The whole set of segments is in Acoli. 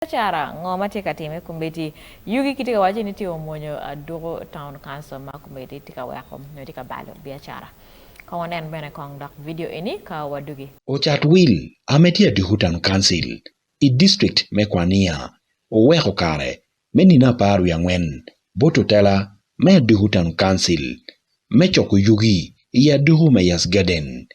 Biacara ngo ma tye ka time kombeddi? Yugi kitye ka waco ni tye omwonyo aduku town council ma kombeddi tye ka weko nyo tye ka balo biacara. Kong wanen bene kong dok video eni ka wadugi. Ocat wil ame tye aduku town council i district me Kwania oweko kare me nino 14 bot otela me aduku town council me coko yugi i aduku Mayors Garden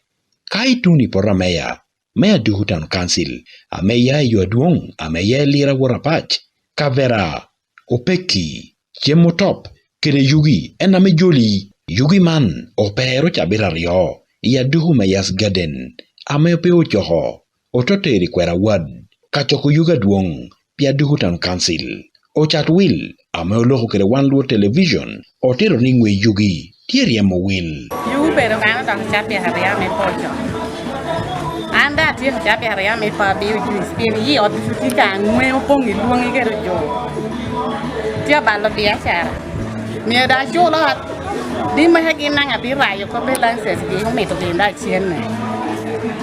ka ituni poto ameya me Aduku Town Council, ame ya i yo adwong, ame ya i lira wot apac, kavera, opekki, cem mutop, kede yugi en ame joli. Yugi man opero cabit aryo i Aduku Mayas Garden ame pe ocoko oto tero i Kwera Ward ka coko yugi adwong pi Aduku Town Council. Ocat wil ame oloko kwede wan luo television otito ni ngwe yugi tye ryemo wil. Yugi obedo kano dok i cabit aryo me poco. An dong atyeko cabit aryo me po abiyo juice pien i ot ducu tye ka ngwe opong i lwongi kede ojur. Tye abalo biacara. Myero dong acul ot. Di mege gin nanga abirayo kope license gi omito gin dong acenne.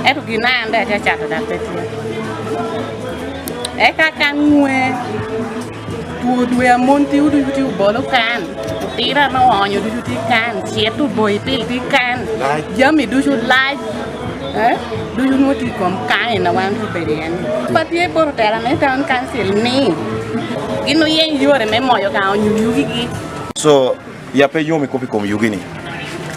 Ento gin na an dong atye ka cato dok pe tye. Eka ka ngwe two dwe amon tiyo ducu tye obolo kan, otira ma oonyo ducu tye kan, cit oboyo pil tye kan, jami ducu lac ducu nongo tye i kom kan eni ma wan obedo iye ni. Pe tye bot otela me town council ni gin oyeny yore me moyo kan onyo yugigi. So ya pe yom i kop i kom yugi ni.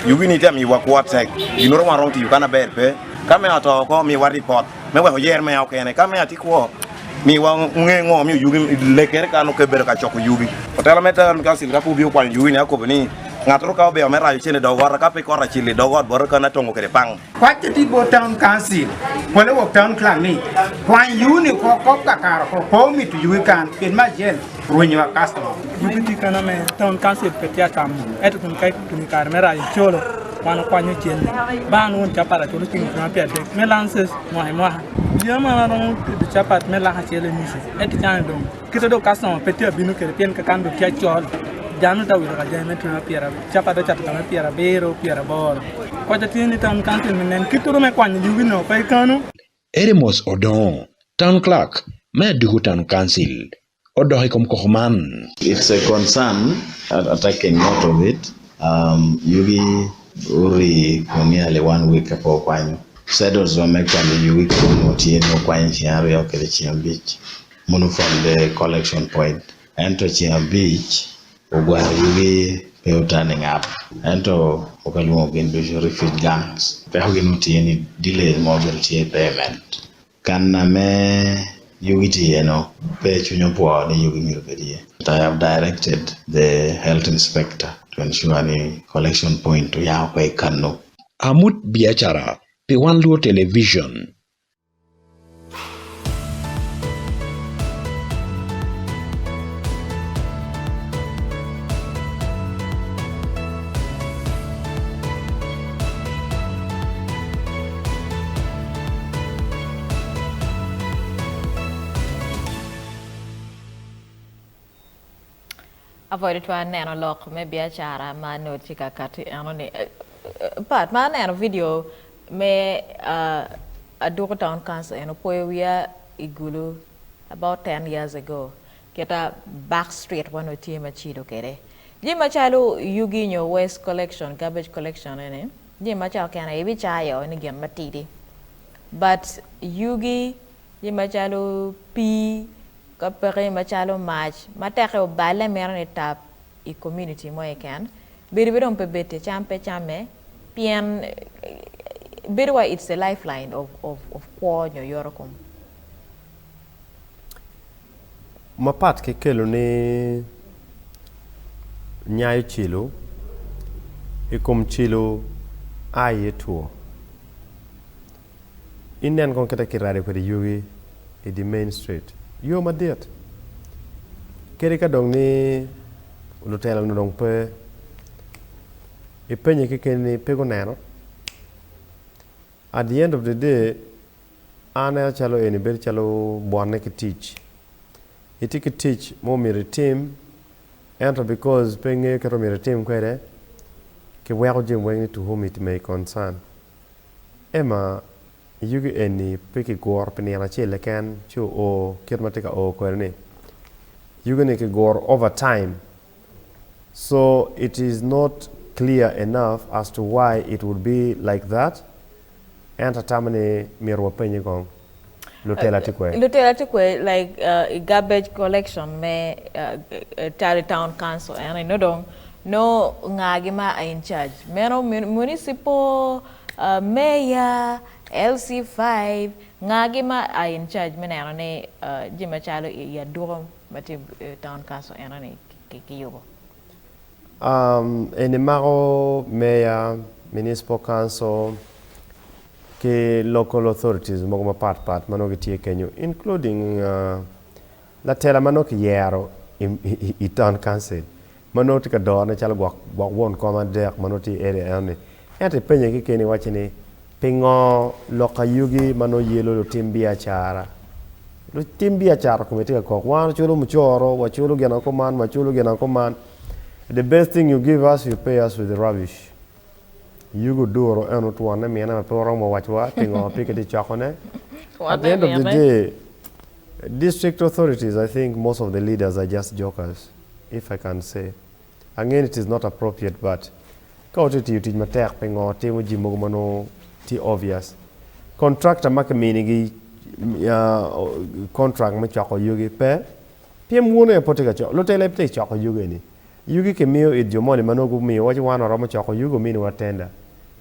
Yugi ni tye amiwa kwo tek. Ginoro wan romo tiyo kan aber pe. Ka me oto oko miwa ripot. Me wek oyer meya okene. Ka meya tye kwo, miwa nge ngo miyo yugi lekere ka nongo bedo ka coko yugi. Otelo me town council ka pud obino kwanyo yugi ni akobo ni ngat oro ka obeo me rayo cene dog ota ka pe kota acel i dog ot bote kany atongo kede pang. Kwac tye bot town council pole wok town clerk ni kwany yugi ni oko kop kakare oko pe omito yugi kan pien me acel rwenyo wa customer. Yugi tye kene me town council pe tye atamo ento kun ka tung i kare me rayo colo wan okwanyo cente bang nongo capat aculo cing ocung pi adek me lances mwaka i mwaka jami ma wan romo tedo capat me lak acel i nucu ento cani dong kite dong customer pe tye abino kwede pien kakan dong tye acol dano ta wilo ka jami me tuna pyera capat ocato ka me pyerabiro pyeraboro koca tye ni town council me nen kit me kwanyo yugi no pe kano. Eremos Odongo, Town Clerk me Aduku Town Council odok i kom koko man. It's a concern taking note of it yugi ori for nearly one week ka pe okwanyo schedules wa me kwanyo yugi kit ma onongo tye ni okwanyo ceng aryo kede ceng abic mono from the collection point ento ceng abic ogwaro yugi pe o turning up ento okalwongo gin ducu refugee gangs peko gi nongo tye ni delays mo obedo tye i payment. Kana me yugi tye iye no pe cwiny opwo ni yugi myero obed iye. I have directed the health inspector to ensure ni collection point oyako kwe i kano. Amut biacara pi wan luo television. Apwoyo tutwal neno lok me biacara ma nongo tye ka kati eno ni pat ma aneno video me Aduku town council eno opoyo wiya i Gulu about 10 years ago kita back street wa nongo tye macilo kwede jami macalo yugi nyo waste collection garbage collection eni Jami macalo kene ibicayo ni gin matidi but yugi jami macalo pii ka peke macalo mac ma teke obale mito ni tap i community mo keken bedo be dong pe bete cam pe came pien bedo wa it's a life line of of kwo nyo yoto kom. Mapat ki kelo ni nyayo cilo, i kom cilo a iye two. Inen kong kite kirado kwede yugi i dye main street, yo madit. Kadi ka dong ni lutela onongo dong pe, ipenye kekeni ni pe guneno. At the end of the day, An aneno calo eni bedo calo bwonne ki tic. Itye ki tic ma omyero itim ento because pe ingeyo kit ma myero itim kwede, kiweko jami weng ni to whom it may concern. Emma. Yugi eni pe kiguro pi nino acel keken ci oo kit ma tye ka o kwede ni. Yugi ni kiguro over time. So it is not clear enough as to why it would be like that. Ento atamo ni myero wapenye kong lutela tye kwe. Lutela tye kwe like garbage collection me Tari Town Council eno no dong no ngagi ma in charge meno municipal mayor LC5 ngagi ma in charge me neno ni jami macalo i aduko ma tye town council eno ni kiyubo. Eni mako mayor, municipal council ki local authorities mogo mapat pat ma nongo gitye kenyo including latela ma nongo kiyero i town council ma nongo tye ka dorone calo gwok won kom adek ma nongo tye i area enoni. Ento ipenye kekeni iwacci ni pingo lok ayugi ma nongo yelo lutim biacara? Lutim biacara kome tye ka kok wan waculo mucoro, waculo gin kuman, waculo gin kuman. The best thing you give us, you pay us with rubbish. Yugi oduro eno twonne mine ma pe waromo waco pingo pe kitye cokone. At the end of the day, district authorities, I think most of the leaders are just jokers, if I can say. Again, it is not appropriate, but ka watye tiyo tic matek pingo timo jami mogo ma nongo tye obvious. Contractor ma kiminigi contract me coko yugi pe pien wun aye pe tye ka coko, lutela pe tye ka coko yugi eni. Yugi kimiyo it jo moni ma nongo gumiyo waci wan waromo coko yugi ominiwa tender.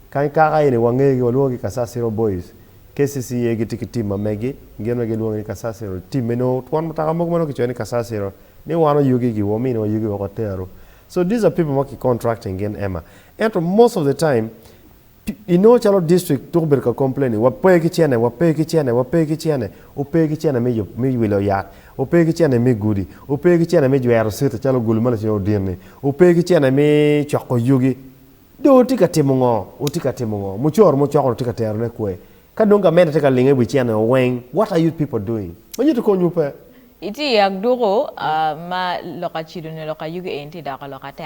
Kany kaka eni wangegi walwongogi Kasasiro boys, KCCA gitye ki team ma megi, gin ma gilwongo ni Kasasiro. Team me nongo twon mutoka mogo ma nongo kicoyo ni Kasasiro ni wan oyugi giwa ominiwa yugi wek wateru. So these are people ma ki contracting gin Emma. Ento most of the time inongo calo district tuko bedo ka complaining wape ki cene, wape ki cene, wape ki cene, ope ki cene me me wilo yat, ope ki cene me gudi, ope ki cene me jwero city calo gulu ma lacen odin-ni, ope ki cene me coko yugi. Dong wutye ka timo ngo? Wutye ka timo ngo? Mucoro mucoko wutye ka terone kwe. Ka dong gamente tye ka linge i wi cene weng, what are you people doing? Ma nyuto konywu pe. Itye i agduko ma lok acido nyo lok ayugi eni tye doko lok atek.